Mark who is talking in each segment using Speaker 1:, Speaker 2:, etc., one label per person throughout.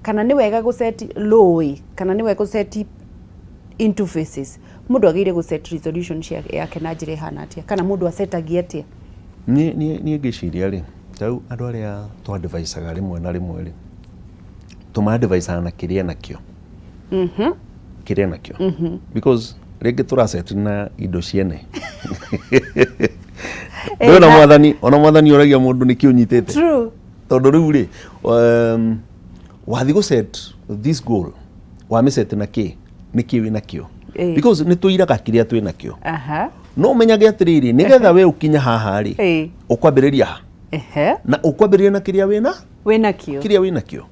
Speaker 1: Kana nĩ wega gũset low, kana nĩ wega gũset into phases? Mũndũ agĩrĩire gũset resolution yake na njĩra ĩhana atĩa, kana mũndũ acetagia atĩa?
Speaker 2: Niĩ ngĩciria rĩ, tarĩu andũ arĩa twadvicaga rĩmwe na rĩmwe rĩ, tũmadvicaga na kĩrĩa nakĩo, kĩrĩa nakĩo, because rĩngĩ tũracet na indo ciene. Ndũĩ ona Mwathani, ona Mwathani oragia mũndũ nĩkĩ ũnyitĩte. Tondũ rĩu rĩ, wathi gũ set this goal, wamĩset na kĩ? Nĩkĩ wĩ nakĩo? Because nĩ tũiraga kĩrĩa twĩ nakĩo. No ũmenyage atĩrĩrĩ, nĩgetha we ũkinye haha rĩ, ũkwambĩrĩria ha? Na ũkwambĩrĩria na kĩrĩa wĩna
Speaker 1: Wĩ nakĩo.
Speaker 2: Kĩrĩa wĩ nakĩo.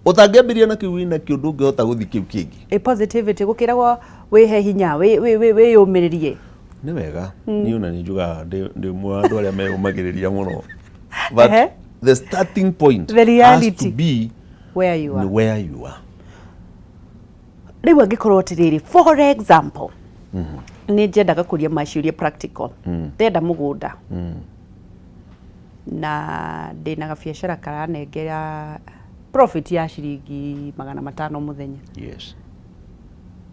Speaker 2: Ũtangĩambĩrĩria na kĩu wĩ nakĩo, ndũngĩhota gũthiĩ kĩu kĩngĩ.
Speaker 1: Ĩ, positivity, gũkĩragwo wĩhe hinya, wĩyũmĩrĩrie.
Speaker 2: Nĩ wega, niĩ ona nĩ njugaga ndĩ ũmwe wa andũ arĩa meyũmagĩrĩria mũno, but the starting point
Speaker 1: The
Speaker 2: has
Speaker 1: reality.
Speaker 2: to be
Speaker 1: where you are.
Speaker 2: Nĩ where you are.
Speaker 1: Rĩu angĩkorwo atĩrĩrĩ, for example, nĩ njendaga kũria maciũria practical. Ndenda mũgũnda na ndĩna gabiacara karanengera profit ya ciringi 500 mũthenya.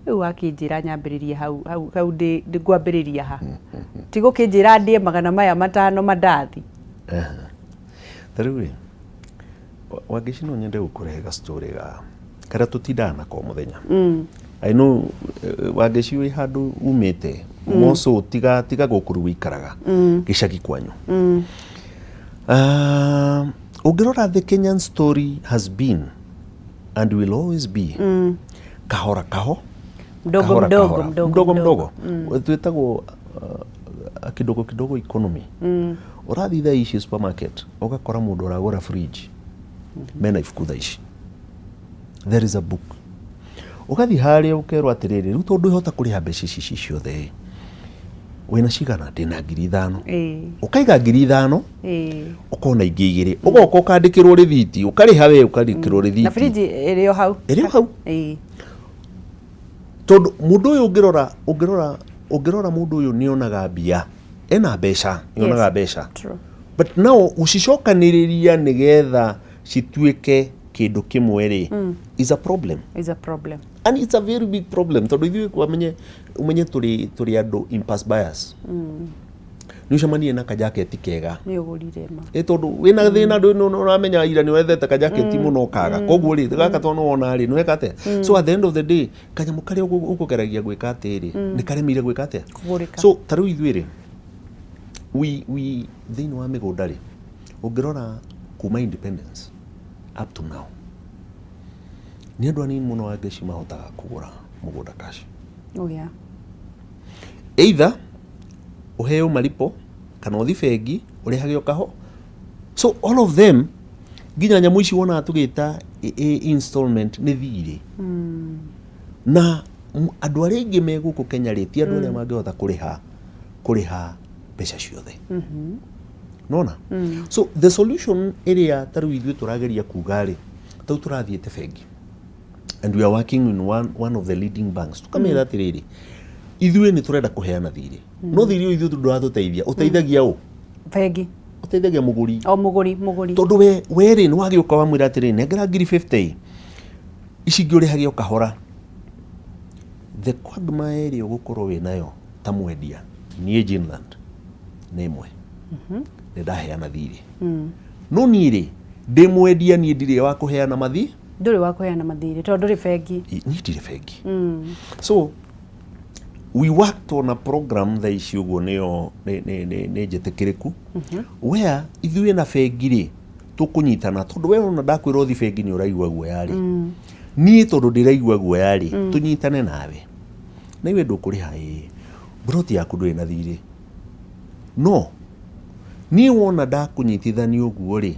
Speaker 1: Rĩu wakĩnjĩra nyambĩrĩrie hau hau hau, ndĩ ngwambĩrĩria ha? Ti gũkĩnjĩra ndĩe magana maya matano mandathi.
Speaker 2: Ta rĩu rĩ, Wangeci, no nyende gũkũrehe ga story ga karĩa tũtindaga nako o mũthenya. I know, Wangeci, wĩ handũ umĩte moco, tiga tiga gũkũ rĩu wĩikaraga gĩcagi kwanyu. Ah, ũngĩrora, the Kenyan story has been and will always be kahora kaho,
Speaker 1: mdogo
Speaker 2: kahora,
Speaker 1: mdogo,
Speaker 2: kahora.
Speaker 1: Mdogo
Speaker 2: mdogo
Speaker 1: mdogo.
Speaker 2: Mdogo, twĩtagwo kidogo kidogo economy. Ũrathiĩ thaa ici supermarket, ũgakora mũndũ ũragũra fridge mena ibuku. Thaa ici there is a book. Ũgathiĩ harĩa ũkerwo atĩrĩrĩ, rĩu tondũ ndũhota kũrĩha mbeca ici ciothe, wĩna cigana? Ndĩna 5,000. Ũkaiga 5,000, ũkona ingĩ igĩrĩ, ũgoka ũkandĩkĩrwo rĩthiti, ũkarĩha we, ũkandĩkĩrwo
Speaker 1: na
Speaker 2: rĩthiti.
Speaker 1: Fridge ĩrĩ o hau.
Speaker 2: Ĩrĩ o hau. Tondũ mũndũ ũyũ, ũngĩrora mũndũ ũyũ nĩ onaga mbia, ena mbeca, nĩ onaga mbeca, but now gũcicokanĩrĩria nĩgetha cituĩke kĩndũ kĩmwe rĩ, is a problem.
Speaker 1: Is a problem.
Speaker 2: And it's a very big problem, tondũ ithuĩ wamenye ũmenye tũrĩ andũ impulse buyers. Nĩ ũcemanie na kajaketi kega,
Speaker 1: Nĩ ũgũrire ma.
Speaker 2: Ĩ, tondũ wĩna thĩna, ndũ nĩ ũramenya ira nĩ wethete kajaketi mũno ũkaga, koguo rĩ, gaka tondũ nĩ wona rĩ, nĩ weka atĩa? So at the end of the day, kanyamũ karĩa ũkũgeragia gwĩka atĩrĩ, nĩ karemeire gwĩka atĩa?
Speaker 1: Kũgũrĩka.
Speaker 2: So ta rĩu ithuĩ rĩ, we thĩinĩ wa mĩgũnda rĩ, ũngĩrora kuma independence up to now, nĩ andũ anini mũno Angeci mahotaga kũgũra mũgũnda cash. Either ũheo maripo kana ũthi bengi ũrĩhage o kaho. So all of them, nginya nyamũ ici wonaga tũgĩta installment, nĩ thirĩ. Na andũ arĩa aingĩ me gũkũ Kenya rĩ, ti andũ arĩa mangĩhota kũrĩha mbeca ciothe, nona. So the solution ĩrĩa ta rĩu ithuĩ tũrageria kuga rĩ, ta rĩu tũrathiĩte bengi and we are working in one of the leading banks, tukamĩra atĩrĩrĩ, ithuĩ nĩ tũrenda kũheana thirĩ, no thirĩ ũyũ ithuĩ ndũratũteithia, ũteithagia ũ?
Speaker 1: Bengi.
Speaker 2: Ũteithagia mũgũri.
Speaker 1: O mũgũri, mũgũri.
Speaker 2: Tondũ we rĩ, nĩ wagĩũka wamwĩra atĩrĩrĩ, nengera ngiri 50 ici ingĩ ũrĩhage o kahora. The quagmire ĩrĩa ũgũkorwo wĩ nayo ta mwendia, niĩ Jinland nĩ ĩmwe, nĩ ndaheana thirĩ, no niĩ rĩ, ndĩ mwendia, niĩ ndirĩ wa kũheana mathi.
Speaker 1: Ndũrĩ wa kũheana mathirĩ tondũ ndũrĩ bengi.
Speaker 2: Niĩ ndirĩ bengi. So we worked on a program thaa ici ũguo nĩyo nĩ njĩtĩkĩrĩku, where ithuĩ na bengi rĩ, tũkũnyitana, tondũ we ona ndakwĩra ũthi bengi nĩ ũraigua guoya rĩ, niĩ tondũ ndĩraigua guoya rĩ, tũnyitane nawe na iwe ndũkũrĩha ĩ mburoti yaku, ndũrĩ na thirĩ, no niĩ wona ndakũnyitithania ũguo rĩ,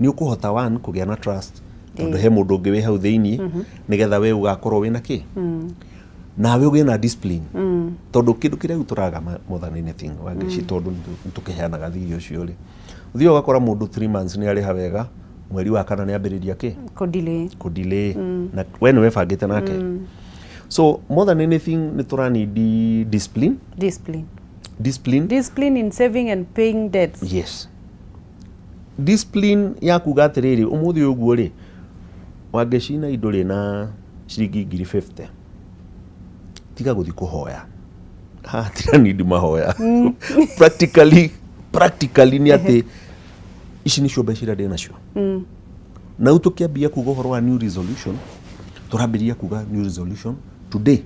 Speaker 2: nĩ ũkũhota one kũgĩa na trust, tondũ he mũndũ ũngĩ wĩ hau thĩiniĩ, nĩgetha we ũgakorwo wĩna kĩ, nawe ũgĩe na discipline, tondũ kĩndũ kĩrĩa rĩu tũraga more than anything, Wangeci, tondũ nĩ tũkĩheanaga thirĩ ũcio rĩ, ũthiaga ũgakora mũndũ 3 months nĩ arĩha wega, mweri wa kana nĩ ambĩrĩria kĩ?
Speaker 1: Kũdelay.
Speaker 2: Kũdelay, na we nĩ webangĩte nake. So more than anything, nĩ tũranidi discipline.
Speaker 1: Discipline.
Speaker 2: Discipline.
Speaker 1: Discipline in saving and paying debts.
Speaker 2: Yes, discipline ya kuga atĩrĩrĩ, ũmũthĩ ũyũ ũguo rĩ, Wangeci na indo na ciringi 50,000, tiga gũthiĩ kũhoya haha, tira nindi mahoya. Practically nĩ atĩ ici nĩcio mbeca iria ndĩ nacio. Na rĩu tũkĩambia kuga ũhoro wa new resolution, tũrambĩrĩria kuga new resolution today,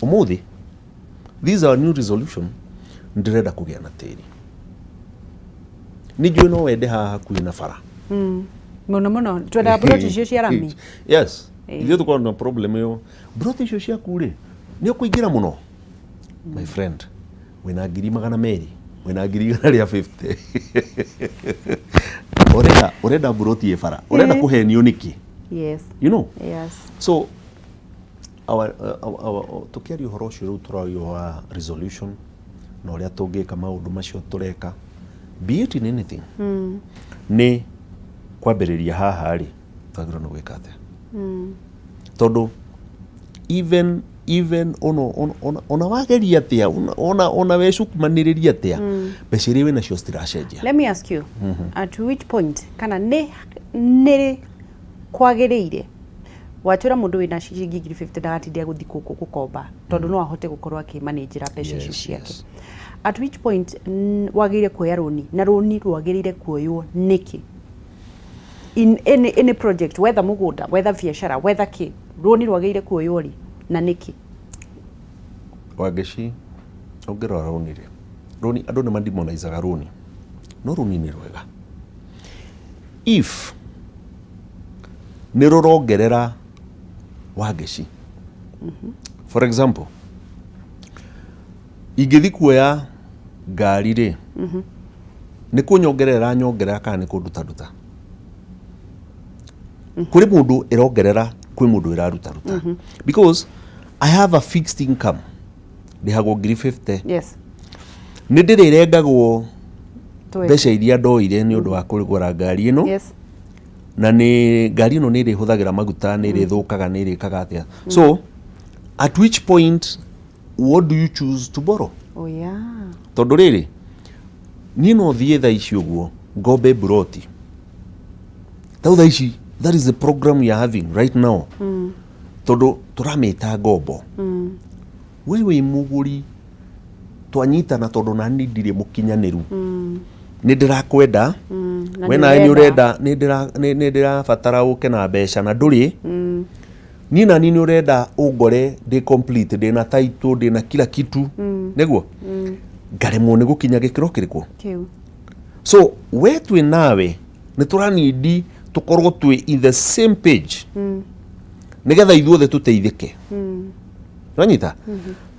Speaker 2: ũmũthĩ. This is our new resolution. Ndĩrenda kũgĩa na tĩri. Nĩ njũĩ no wende haha hakuhĩ na bara.
Speaker 1: Mũno mũno twendaga plot icio cia rami.
Speaker 2: Yes. Ithuĩ tũkoragwo na problem ĩyo. Plot icio ciaku rĩ, nĩ ũkũingĩra mũno, my friend. Wĩna 200,000, wĩna 150,000, ũrenda mburoti ĩ bara, ũrenda kũhenio nĩkĩ? You know? So our tũkĩaria ũhoro ũcio rĩu, tũraria wa resolution na ũrĩa tũngĩka maũndũ macio tũreka, be it in anything, nĩ kwambĩrĩria haha rĩ, twagĩrĩirwo nĩ gwĩka atĩa? Tondũ even ona wageria atĩa, ona wecukumanĩrĩria atĩa, mbeca iria wĩnacio citiracenjia.
Speaker 1: Let me ask you, at which point kana nĩ kwagĩrĩire watwĩra mũndũ wĩna ciringi 50,000 ndagatinde gũthiĩ gũkũ gũkomba, tondũ no ahote gũkorwo akĩmanĩnjĩra mbeca icio ciake? At which point wagĩrĩire kuoya rũni, na rũni rwagĩrĩire kuoywo nĩkĩ in any project, whether mũgũnda, whether biacara, whether kĩ? Rũni rwagĩrĩire kuoywo rĩ na nĩkĩ?
Speaker 2: Wangeci, ũngĩrora rũni rĩ, rũni, andũ nĩ mademonaizaga rũni, no rũni nĩ rwega if nĩ rũrongerera. Wangeci, for example, ingĩthi kuoya ngari rĩ, nĩ kũnyongerera nyongerera kana nĩ kũndutaruta? Kũrĩ mũndũ ĩrongerera, kwĩ mũndũ ĩrarutaruta, because I have a fixed income, ndĩhagwo 50,000. Nĩ ndĩrĩrengagwo mbeca iria ndoire nĩ ũndũ wa kũgũra ngari ĩno. Na nĩ ngari ĩno nĩ ĩrĩhũthagĩra maguta, nĩ ĩrĩthũkaga, nĩ ĩrĩkaga atĩa. So at which point, what do you choose to borrow?
Speaker 1: Oh yeah.
Speaker 2: Tondũ rĩrĩ, niĩ no thiĩ thaa ici ũguo ngombe mburoti tau thaa ici. That is the program we are having right now, tondũ tũramĩta ngombo. We wĩ mũgũri, twanyitana, tondũ nani ndirĩ mũkinyanĩru, nĩ ndĩrakwenda.
Speaker 1: Na
Speaker 2: we
Speaker 1: nĩ
Speaker 2: nawe nĩ
Speaker 1: ũrenda.
Speaker 2: Ũrenda, nĩ ndĩrabatara ũke na mbeca na ndũrĩ. Niĩ nani nĩ ũrenda ũngore ndĩ complete, ndĩ na title, ndĩ na kila kitu, nĩguo ngaremwo nĩ gũkinya gĩkĩro kĩrĩkũ?
Speaker 1: Kĩu.
Speaker 2: So we twĩ nawe nĩ tũranindi tũkorwo twĩ in the same page, nĩgetha ithuothe tũteithĩke. Nĩwanyita,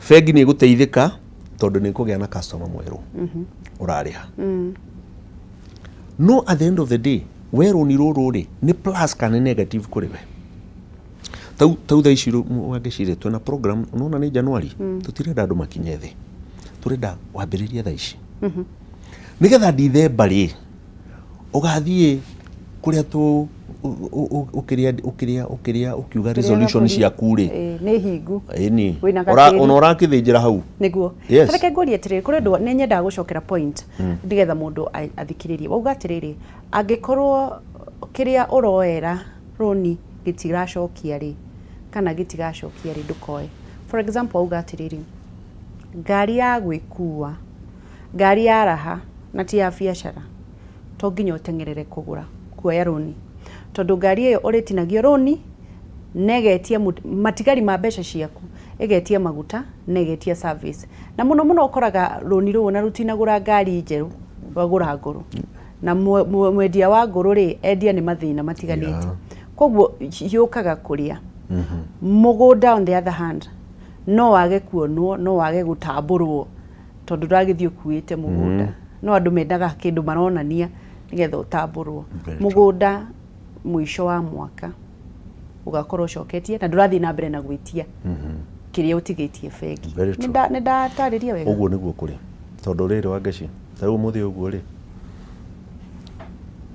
Speaker 2: bengi nĩ ĩgũteithĩka tondũ nĩ ĩkũgĩa na customer mwerũ ũrarĩha. No at the end of the day, we rũni rũrũ rĩ, nĩ plus kana nĩ negative kũrĩ we? Tau thaa ici wangecirĩ twĩna program, unaona nĩ January, tũtirenda andũ makinye thĩ, tũrenda wambĩrĩrie thaa ici, nĩgetha Ndithemba rĩ, ũgathiĩ kũrĩa tũ ũkĩrĩa ũkĩrĩa ũkĩrĩa ũkiuga resolution ciaku rĩ.
Speaker 1: Ĩĩ, nĩ hingu.
Speaker 2: Ĩni.
Speaker 1: Wĩna gatĩri.
Speaker 2: Ona ũrakĩthĩnjĩra hau.
Speaker 1: Nĩguo. Reke ngũrie atĩrĩrĩ, kũrĩ ũndũ nĩ nyendaga gũcokera point, nĩgetha mũndũ athikĩrĩrie. Wauga atĩrĩrĩ, angĩkorwo kĩrĩa ũroera rũni gĩtiracokia rĩ, kana gĩtigacokia rĩ, ndũkoe. For example, wauga atĩrĩrĩ, ngari ya gwĩkua, ngari ya raha na ti ya biacara, to nginya ũteng'erere kũgũra, kuoya rũni, tondũ ngari ĩyo ũrĩtinagio rũni na ĩgetia matigari ma mbeca ciaku, ĩgetia maguta na ĩgetia service. Na mũno mũno ũkoraga rũni rũu ona rũtinagũra ngari njerũ, rwagũra ngũrũ, na mwendia wa ngũrũ rĩ, endia nĩ mathĩna matiganĩte. Koguo yũkaga kũrĩa mũgũnda. On the other hand, no wage kuonwo, no wage gũtambũrwo, tondũ ndũragĩthiĩ ũkuĩte mũgũnda. No andũ mendaga kĩndũ maronania nĩgetha ũtambũrwo.
Speaker 2: Very true.
Speaker 1: Mũgũnda mũico wa mwaka ũgakorwo ũcoketie na ndũrathiĩ na mbere na gwĩtia kĩrĩa ũtigĩtie bengi.
Speaker 2: Very true.
Speaker 1: Nĩ ndatarĩria wega?
Speaker 2: Ũguo nĩguo kũrĩ, tondũ rĩrĩ, Wangeci, ta rĩu ũmũthĩ ũguo rĩ,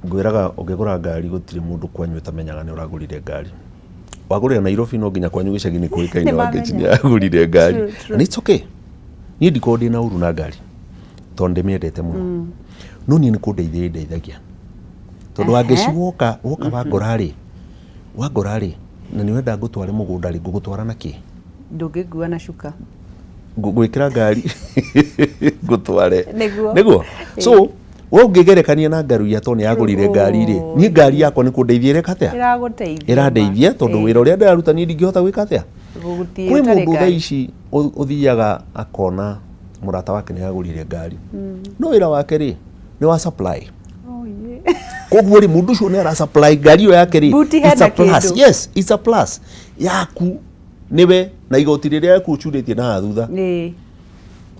Speaker 2: ngwĩraga ũngĩgũra ngari, gũtirĩ mũndũ kwanyu ũtamenyaga nĩ ũragũrire ngari. Wagũrĩra Nairobi, no nginya kwanyu gĩcagi-inĩ kũĩkaine
Speaker 1: Nĩ
Speaker 2: Wangeci nĩ
Speaker 1: mamenya.
Speaker 2: agũrire ngari.
Speaker 1: True.
Speaker 2: And it's okay, niĩ ndikorwo ndĩ na ũru na ngari tondũ ndĩmĩendete mũno, no niĩ nĩ kũndeithia ĩndeithagia, tondũ Wangeci, woka wangora rĩ, Wangora rĩ, na nĩ wenda ngũtware mũgũnda rĩ, ngũgũtwara na kĩ?
Speaker 1: Ndũngĩngua na cuka.
Speaker 2: Ngwĩkĩra ngari ngũtware.
Speaker 1: Nĩguo.
Speaker 2: Nĩguo. So we ũngĩgerekania na Ngaruiya tondũ nĩ agũrire ngari rĩ, niĩ ngari yakwa nĩ kũndeithia ĩreka atĩa?
Speaker 1: Ĩragũteithia.
Speaker 2: Ĩrandeithia tondũ wĩra ũrĩa ndĩraruta niĩ ndingĩhota gwĩka atĩa?
Speaker 1: Gũthiĩ
Speaker 2: Kwĩ
Speaker 1: ũtarĩ
Speaker 2: mũndũ thaa
Speaker 1: ngari.
Speaker 2: ici ũthiaga akona mũrata wake nĩ agũrire ngari, no wĩra wake rĩ nĩ wa supply.
Speaker 1: Oh, yeah.
Speaker 2: Koguo rĩ, mũndũ ũcio nĩ ara supply ngari ĩyo yake rĩ,
Speaker 1: Buti
Speaker 2: it's a
Speaker 1: hena
Speaker 2: plus.
Speaker 1: kĩndũ.
Speaker 2: Yes, it's a plus yaku nĩwe na igoti rĩrĩa yaku ũcurĩtie na haha thutha.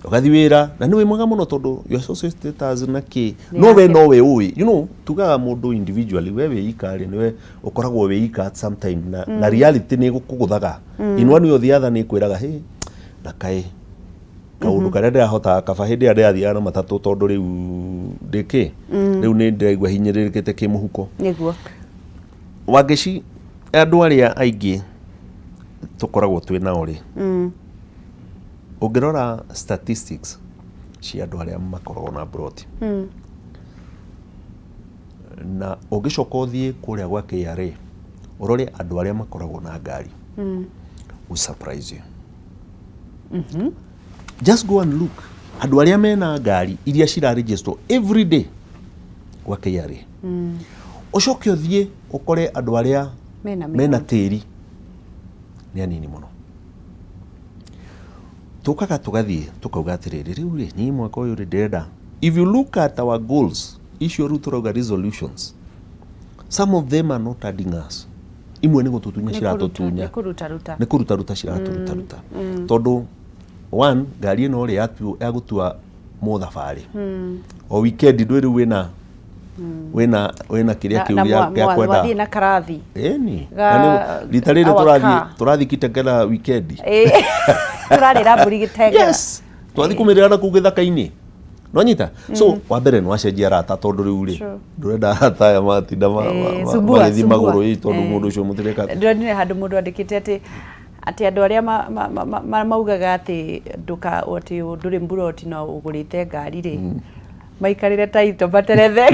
Speaker 2: Ũgathiĩ wĩra na nĩ wĩ mwega mũno tondũ your social status na kĩ
Speaker 1: Nĩ
Speaker 2: no we
Speaker 1: yake.
Speaker 2: no we ũĩ, tugaga mũndũ individually, we wĩ ika rĩ, nĩwe ũkoragwo wĩ ika at some time na reality nĩ ĩgũkũgũthaga in one way or the other, nĩ ĩkwĩraga hĩ na kaĩ kaũndũ karĩa ndĩrahotaga kaba hĩndĩ ĩrĩa ndĩrathiaga na matatũ, tondũ rĩu ndĩkĩ rĩu nĩ ndĩraigua hinyĩrĩrĩkĩte kĩmũhuko. Wangeci, andũ arĩa aingĩ tũkoragwo twĩ nao rĩ, ũngĩrora statistics cia andũ arĩa makoragwo na mburoti, na ũngĩcoka ũthiĩ kũrĩa gwa KRA ũrore andũ arĩa makoragwo na ngari, will surprise you. Just go and look andũ arĩa mena ngari iria cira register every day gwa KRA, ũcoke ũthiĩ ũkore andũ arĩa
Speaker 1: mena
Speaker 2: mena
Speaker 1: mĩgũnda.
Speaker 2: Tĩri nĩ anini mũno. Tũkaga tũgathiĩ tũkauga atĩrĩrĩ, rĩu rĩ, niĩ mwaka ũyũ rĩ, ndĩrenda, if you look at our goals icio rĩu tũrauga resolutions, some of them are not adding us. Imwe nĩ gũtũtunya ciratũtunya.
Speaker 1: Nĩ kũruta ruta.
Speaker 2: Nĩ kũruta ruta ciratũruta ruta, tondũ one, ngari ĩno rĩ yagũtua mũthabarĩ o weekend, ndwĩ rĩu wĩna kĩrĩa kĩu
Speaker 1: na
Speaker 2: gĩa kwenda.
Speaker 1: Mwathiĩ na karathi.
Speaker 2: Ĩni. Na rita rĩrĩ
Speaker 1: our
Speaker 2: tũrathiĩ
Speaker 1: car.
Speaker 2: tũrathiĩ Kitengela weekend.
Speaker 1: Tũrarĩra mbũri Gĩtengera.
Speaker 2: Yes, twathiĩ kũmĩrĩra na kũu gĩthaka-inĩ, nonyita. So wa mbere nĩ wacenjia arata, tondũ rĩu rĩ, ndũrenda arata aya matinda
Speaker 1: Sumbua,
Speaker 2: magĩthiĩ
Speaker 1: sumbua.
Speaker 2: magũrũ ĩ, tondũ mũndũ ũcio mũtireka.
Speaker 1: Ndĩronire handũ mũndũ andĩkĩte atĩ andũ arĩa maugaga atĩ ndũka atĩ ndũrĩ mburoti no ũgũrĩte ngari rĩ, maikarĩre taito materethe.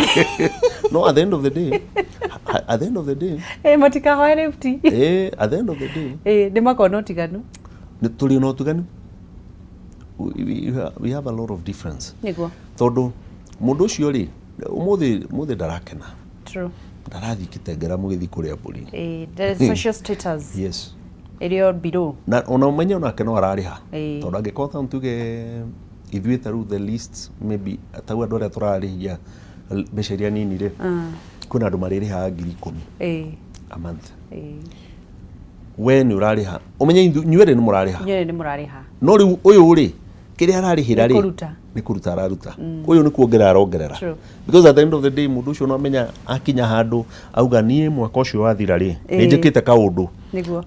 Speaker 2: No at the end of the day, at the end of the day,
Speaker 1: Matikahoe lift.
Speaker 2: At the end of the day,
Speaker 1: Nĩ makona ũtiganu.
Speaker 2: Nĩ tũrĩ na ũtiganu. We have a lot of difference, tondũ mũndũ ũcio rĩ, ũmũthĩ ndarakena. Ndarathiĩ Kitengera mũgĩthiĩ kũrĩa mbũri.
Speaker 1: The social status ĩrĩ o below.
Speaker 2: Na ona ũmenye onake no ararĩha, tondũ angĩkorwo ta tuge ithuĩ ta rĩu the least, maybe tau andũ arĩa tũrarĩhia mbeca iria nini rĩ, kwĩna andũ marĩrĩhaga 10,000 a month. We nĩ ũrarĩha, ũmenye inyuerĩ nĩ mũrarĩha.
Speaker 1: Inyuĩ nĩ mũrarĩha.
Speaker 2: No rĩu ũyũ rĩ, kĩrĩa ararĩhĩra
Speaker 1: Nĩ
Speaker 2: rĩ,
Speaker 1: kũruta.
Speaker 2: Nĩ kũruta araruta, ũyũ nĩ kuongerera arongerera. Because at the end of the day, mũndũ ũcio no amenya akinya handũ auga, niĩ mwaka ũcio wathira rĩ, nĩ njĩkĩte kaũndũ,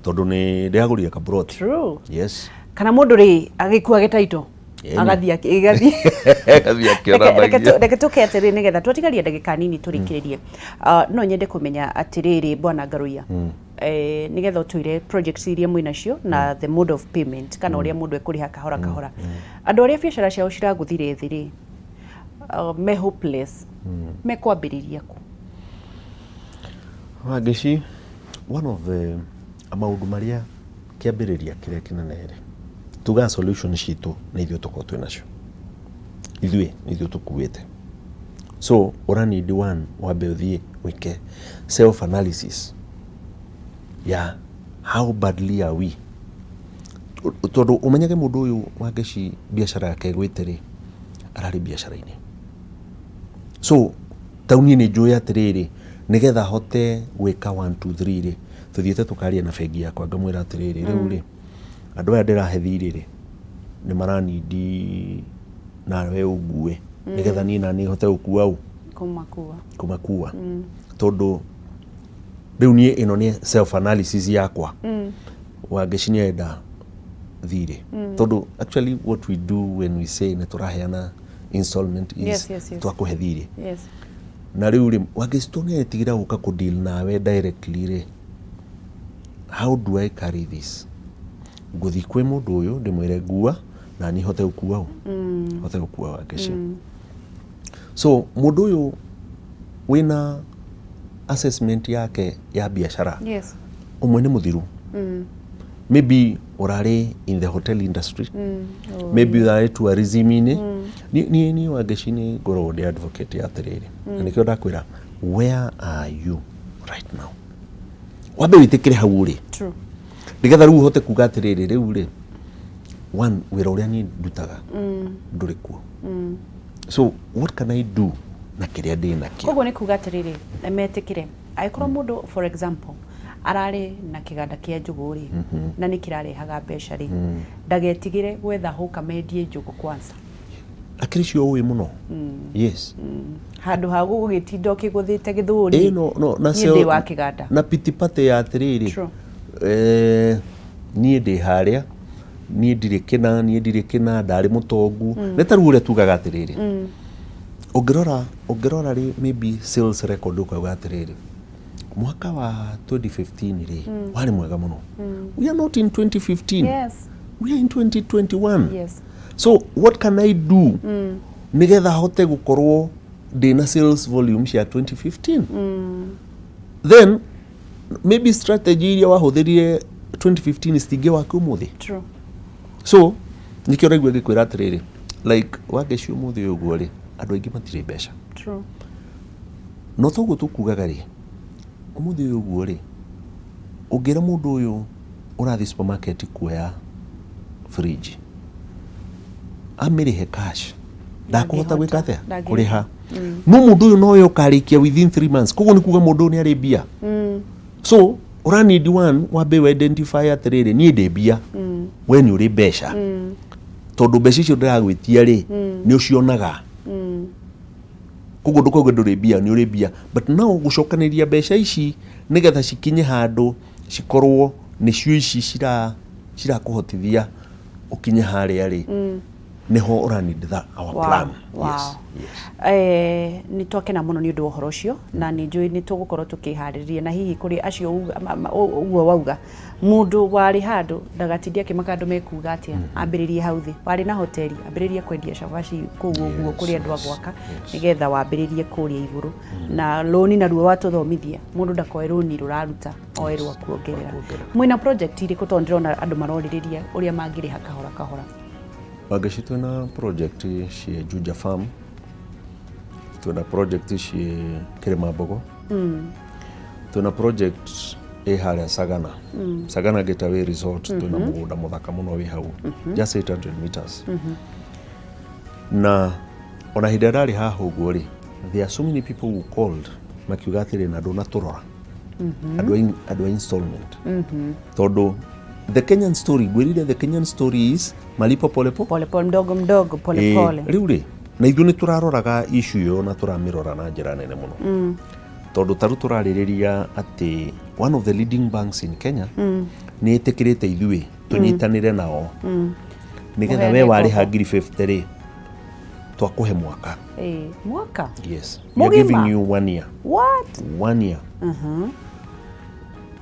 Speaker 2: tondũ nĩ ndĩragũrire kaburoti. Yes.
Speaker 1: Kana mũndũ rĩ agĩkua gĩtaito. Agathiĩ ĩgathiĩ.
Speaker 2: Agathiĩ akĩonanagia.
Speaker 1: Reke tũke atĩrĩrĩ, nĩgetha twatigaria ndagĩka nini tũrĩkĩrĩrie. Ah, no nyende kũmenya atĩrĩrĩ, bwana Ngaruiya, nĩgetha ũtwĩre projects iria mwĩ nacio na the mode of payment, kana ũrĩa mũndũ ekũrĩha kahora kahora. Andũ arĩa biacara ciao ciragũthire thĩ rĩ, me hopeless, mekwambĩrĩria kũ?
Speaker 2: Wangeci, one of the maũndũ marĩa kĩambĩrĩria kĩrĩa kĩnene rĩ, tugaga solution citũ nĩ ithuĩ tũkorwo twĩ nacio, ithuĩ nĩ ithuĩ tũkuĩte. So ũra need one, wambe ũthiĩ wĩke self analysis ya how badly are we, tondũ ũmenyage mũndũ ũyũ Wangeci biacara yake ĩgwĩte rĩ, ararĩ biacara-inĩ. So tau niĩ nĩ njũĩ atĩrĩrĩ, nĩgetha hote gwĩka 1 2 3 rĩ, tũthiĩte tũkaria na bengi yakwa, ngamwĩra atĩrĩrĩ, rĩu rĩ, andũ aya ndĩrahe thirĩ rĩ, nĩ maranindi nawe ũngue, nĩgetha niĩ naniĩ hote gũkua ũ
Speaker 1: kũmakua.
Speaker 2: Kũmakua, tondũ rĩu niĩ ĩno nĩ self analysis yakwa. Wangeci nĩ arenda thirĩ, tondũ actually what we do when we say nĩ tũraheana installment is twakũhe thirĩ. Na rĩu rĩ, Wangeci, to nĩ aretigĩra gũka kũ deal nawe directly rĩ, how do I carry this? Ngũthiĩ kwĩ mũndũ ũyũ ndĩmwĩre ngua na niĩ hote gũkua ũ hote gũkua Wangeci. So mũndũ ũyũ wĩna Assessment yake ya biacara, ũmwe nĩ mũthiru, maybe ũrarĩ in the hotel industry, maybe ũrarĩ tourism-inĩ. Niĩ Wangeci nĩ ngoragwo ndĩ advocate ya atĩrĩrĩ, na nĩkĩo ndakwĩra, where are you right now? Wambe wĩtĩkĩre hau ũrĩ, nĩgetha rĩu ũhote kuga atĩrĩrĩ, rĩu rĩ, one, wĩra ũrĩa niĩ ndutaga ndũrĩ kuo, so what can I do na kĩrĩa ndĩ nakĩo?
Speaker 1: Koguo nĩ kuga atĩrĩrĩ, metĩkĩre angĩkorwo mũndũ, for example, ararĩ na kĩganda kĩa njũgũ rĩ, na nĩ kĩrarehaga mbeca rĩ, ndagetigĩre gwetha hũka mendie njũgũ kwanza.
Speaker 2: Akĩrĩ cio ũĩ mũno, yes.
Speaker 1: Handũ ha gũgĩtinda ũkĩgũthĩte gĩthũri.
Speaker 2: Ĩ no na
Speaker 1: Niĩ ndĩ wa kĩganda.
Speaker 2: Na pitipate ya atĩrĩrĩ, niĩ ndĩ harĩa, niĩ ndirĩ kĩna, niĩ ndirĩ kĩna, ndarĩ mũtongu. Nĩ ta rĩu ũrĩa tugaga atĩrĩrĩ, ũngĩrora rĩ, maybe sales record, ũkauga atĩrĩrĩ, mwaka wa 2015 rĩ, warĩ mwega mũno. We are not in 2015. We are in 2021. So what can I do nĩgetha hote gũkorwo ndĩna sales volume cia 2015? Then maybe strategy iria wahũthĩrire 2015 citingĩ waku ũmũthĩ. So nĩkĩo ũraigua ngĩkwĩra atĩrĩrĩ, like Wangeci, ũmũthĩ ũyũ ũguo rĩ, andũ aingĩ matirĩ mbeca. No toguo tũkugaga rĩ, ũmũthĩ ũyũ ũguo rĩ, ũngĩra mũndũ ũyũ ũrathiĩ supermarket kuoya fridge amĩrĩhe cash, ndakũhota gwĩka atĩa?
Speaker 1: Ndangĩhota.
Speaker 2: Kũrĩha. No mũndũ ũyũ nowe ũkarĩkia within 3 months. Koguo nĩ kuga mũndũ ũyũ nĩ arĩ mbia. So ũra need one, wambe we identify atĩrĩrĩ, niĩ ndĩ mbia, we nĩ ũrĩ mbeca, tondũ mbeca icio ndĩragwĩtia rĩ, nĩ ũcionaga. Koguo ndũkauge ndũrĩ mbia, nĩ ũrĩ mbia, but now gũcokanĩria mbeca ici nĩgetha cikinye handũ cikorwo nĩcio ici cirakũhotithia ũkinye harĩa rĩ, nĩho ũra need that our plan. Yes.
Speaker 1: Nĩ twakena mũno nĩ ũndũ wa ũhoro ũcio, na nĩ njũĩ nĩ tũgũkorwo tũkĩharĩrĩria, na hihi kũrĩ acio ũguo wauga, mũndũ warĩ handũ ndagatindie akĩmaka andũ mekuga atĩa, ambĩrĩrie hau thĩ. Warĩ na hoteli, ambĩrĩrie kwendia cabaci kũu ũguo kũrĩ andũ a gwaka, nĩgetha wambĩrĩrie kũrĩa igũrũ. Na rũni naruo watũthomithia, mũndũ ndakoe rũni rũraruta, oe rwa kuongerera. Mwĩna project irĩkũ? Tondũ ndĩrona andũ marorĩrĩria ũrĩa mangĩrĩha kahora kahora.
Speaker 2: Wangeci, twĩna project ciĩ Juja Farm, twĩna project ciĩ Kĩrĩmambogo, twĩna project ĩ harĩa Sagana, Sagana Getaway Resort. Twĩna mũgũnda mũthaka mũno wĩ hau, just 800 meters. Na ona hĩndĩ ĩrĩa ndarĩ haha ũguo rĩ, there are so many people who called makiuga atĩrĩ, na ndũnatũrora andũ a installment, tondũ the Kenyan story, ngwĩrire, the Kenyan story is malipo pole pole.
Speaker 1: Pole pole, mdogo mdogo, pole pole.
Speaker 2: Rĩu rĩ, na ithuĩ nĩ tũraroraga issue ĩyo na tũramĩrora na njĩra nene mũno, tondũ tarĩu tũrarĩrĩria atĩ one of the leading banks in Kenya nĩ ĩtĩkĩrĩte ithuĩ tũnyitanĩre nao, nĩgetha we
Speaker 1: Mũheane
Speaker 2: warĩha
Speaker 1: ngombo.
Speaker 2: ngiri 50 rĩ, twakũhe mwaka.
Speaker 1: Mwaka?
Speaker 2: Yes, we are
Speaker 1: Mũgima?
Speaker 2: giving you one year.
Speaker 1: What?
Speaker 2: One year.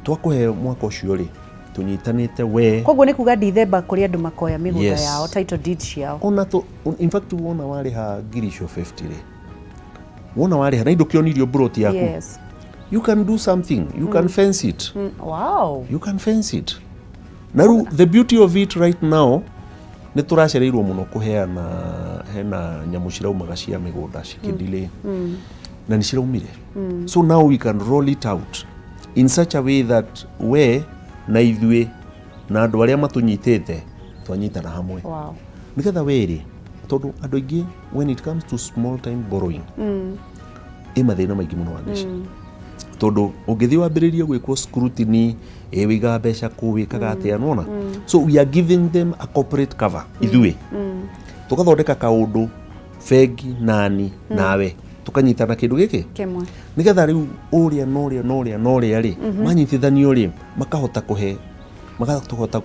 Speaker 2: Twakũhe mwaka ũcio rĩ, tũnyitanĩte we.
Speaker 1: Koguo nĩ kuga Dithemba kũrĩ andũ makoya mĩgũnda yao, title deed ciao.
Speaker 2: Ona tũ, in fact, wona warĩha ngiri icio 50 rĩ, wona warĩha na indo kĩonirio broti yaku, you can do something, you can fence it. You can fence it. Na rĩu the beauty of it right now, nĩ tũracereirwo mũno kũheana, hena nyamũ ciraumaga cia mĩgũnda cikĩdile, na nĩ ciraumire. So now we can roll it out in such a way that we na ithuĩ na andũ arĩa matũnyitĩte twanyitana hamwe, nĩgetha werĩ, tondũ andũ aingĩ, when it comes to small time borrowing, ĩ mathĩna maingĩ mũno, Wangeci, tondũ ũngĩthiĩ wambĩrĩrie gwĩkwo scrutiny, ĩ wĩigaga mbeca kũ, wĩkaga atĩa, nona. So we are giving them a corporate cover. Ithuĩ tũgathondeka kaũndũ, bengi nani nawe tũkanyitana kĩndũ gĩkĩ
Speaker 1: Kĩmwe.
Speaker 2: Nĩgetha rĩu ũrĩa na ũrĩa na ũrĩa na ũrĩa rĩ, manyitithanio rĩ, makahota kũhe, makahota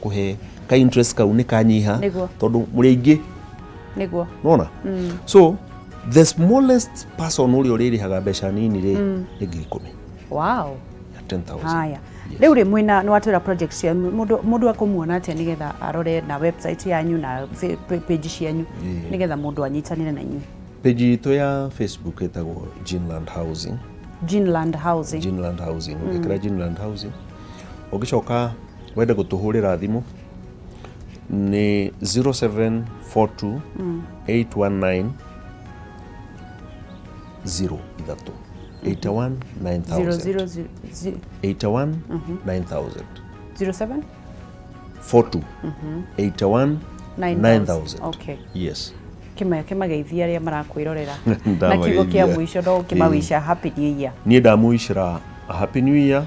Speaker 2: kũhe ka interest kau nĩ kanyiha, tondũ mũrĩ aingĩ. Nona so the smallest person ũrĩa ũrĩrĩhaga mbeca nini rĩ, nĩ 10,000. 10,000.
Speaker 1: Haya, rĩu rĩ, mwĩna, nĩ watwĩra project cia mũndũ, mũndũ akũmuona atĩa nĩgetha arore na website yanyu na page cianyu, nĩgetha mũndũ anyitanĩre na inyuĩ?
Speaker 2: Page itũ ya Facebook ĩtagwo Ginland Housing.
Speaker 1: Ginland Housing.
Speaker 2: Ginland Housing. Ũngĩkĩra Ginland Housing, ũngĩcoka wende gũtũhũrĩra thimũ nĩ 0742 819 03 81 9000.
Speaker 1: 0 0 0
Speaker 2: 81 9000.
Speaker 1: 07
Speaker 2: 42 81 9000.
Speaker 1: Okay.
Speaker 2: Yes.
Speaker 1: Kĩmageithia arĩa marakwĩrorera na kiugo kĩa
Speaker 2: Ndamageithia.
Speaker 1: mũico no ũkĩmawica happy new year.
Speaker 2: Niĩ ndamũicĩra happy new year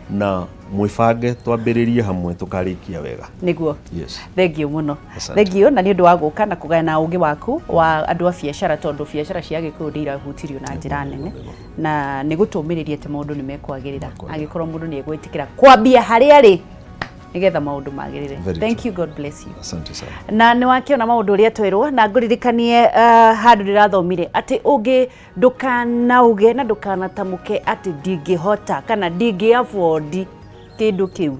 Speaker 2: na mwĩbange twambĩrĩrie hamwe tũkarĩkia wega.
Speaker 1: Nĩguo.
Speaker 2: Yes.
Speaker 1: Thengio mũno.
Speaker 2: Asante.
Speaker 1: Thengio na nĩ ũndũ wa gũka na kũgayana ũgĩ waku wa andũ a biacara, tondũ biacara cia Gĩkũyũ nĩ irahutirio na njĩra nene, na nĩ gũtũmĩrĩria atĩ maũndũ nĩ mekwagĩrĩra angĩkorwo mũndũ nĩ egwĩtĩkĩra kwambia harĩa arĩ nĩgetha maũndũ magĩrĩre.
Speaker 2: Very
Speaker 1: Thank
Speaker 2: true.
Speaker 1: you, God bless you.
Speaker 2: Asante sana.
Speaker 1: Na nĩ wakĩona maũndũ ũrĩa twerwo, na ngũririkanie handũ ndĩrathomire atĩ ũngĩ ndũkanauge na ndũkanatamũke atĩ ndingĩhota kana ndingĩ afford kĩndũ kĩu.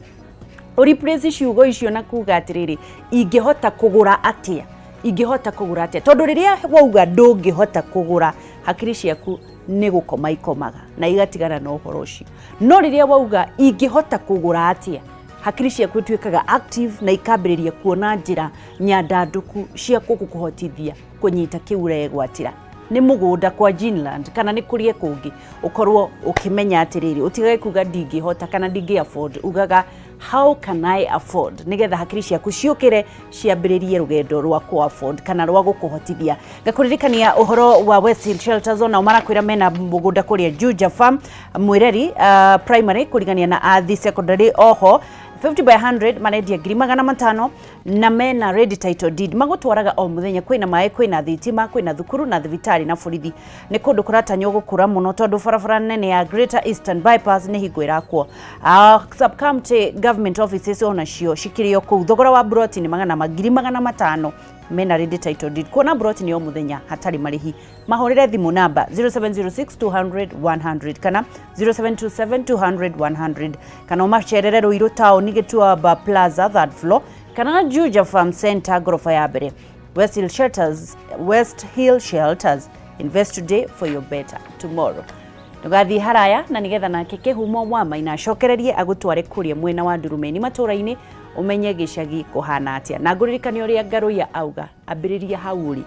Speaker 1: Ũreplace ciugo icio na kuga atĩrĩrĩ, ingĩhota kũgũra atĩa, ingĩhota kũgũra atĩa, tondũ rĩrĩa wauga ndũngĩhota kũgũra, hakiri ciaku nĩ gũkoma ikomaga na igatigana na ũhoro ũcio. No rĩrĩa wauga ingĩhota kũgũra atĩa, hakiri ciaku ituĩkaga active na ikambĩrĩria kuona njĩra nyandandũku cia gũkũhotithia kũnyita kĩu ũregwatĩra, nĩ mũgũnda kwa Ginland kana nĩ kũrĩa kũngĩ. Ũkorwo ũkĩmenya atĩrĩrĩ, ũtigage kuga ndingĩhota kana ndingĩ afford, ugaga how can I afford, nĩgetha hakiri ciaku ciũkĩre ciambĩrĩrie rũgendo rwa kũ afford kana rwa gũkũhotithia. Ngakũririkania ũhoro wa West Hill Shelters, onao marakwĩra mena mũgũnda kũrĩa Juja Farm Mwĩreri primary kũrigania na Athi Secondary, oho 50 by 100 marendia 500,000 na mena ready title deed, magũtwaraga o mũthenya. Kwĩna maĩ, kwĩna thitima, kwĩna thukuru na thibitarĩ na borithi. Nĩ kũndũ kũratanywo gũkũra mũno tondũ barabara nene ya Greater Eastern Bypass nĩ hingo ĩrakwo. Sub county government offices onacio cikĩrĩ o kũu. Thogora wa broti nĩ 500,000, mena ready title deed. Kuona broti nĩ o mũthenya hatarĩ marĩhi. Mahũrĩre thimũ namba 0706 200 100 kana 0727 200 100, kana ũmacerere Ruiru taũni Gĩtuamba Plaza third floor kana Juja Farm Center ngoroba ya mbere. West Hill Shelters, West Hill Shelters, invest today for your better tomorrow. Ndũgathiĩ haraya, na nĩgetha nake Kĩhumo wa Maina acokererie agũtware kũrĩa mwena wa Ndurumeni matũra-inĩ, ũmenye gĩcagi kũhana atĩa. Na ngũririkanie ũrĩa Ngaruiya auga, ambĩrĩria hau ũrĩ,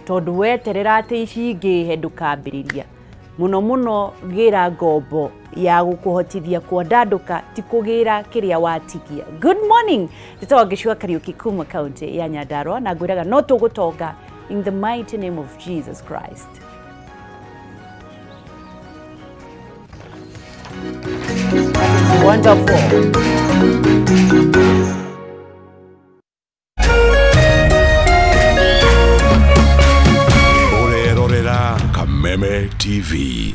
Speaker 1: tondũ weterera atĩ ici ingĩhe ndũkambĩrĩria. Mũno mũno gĩra ngombo ya gũkũhotithia kwandandũka, ti kũgĩra kĩrĩa watigia. Good morning, njĩtagwo Ngĩcua Kariũki kuma kaunti ya Nyandarua, na ngwĩraga no tũgũtonga in the mighty name of Jesus Christ. That is wonderful.
Speaker 3: Ũrerorera Kameme TV.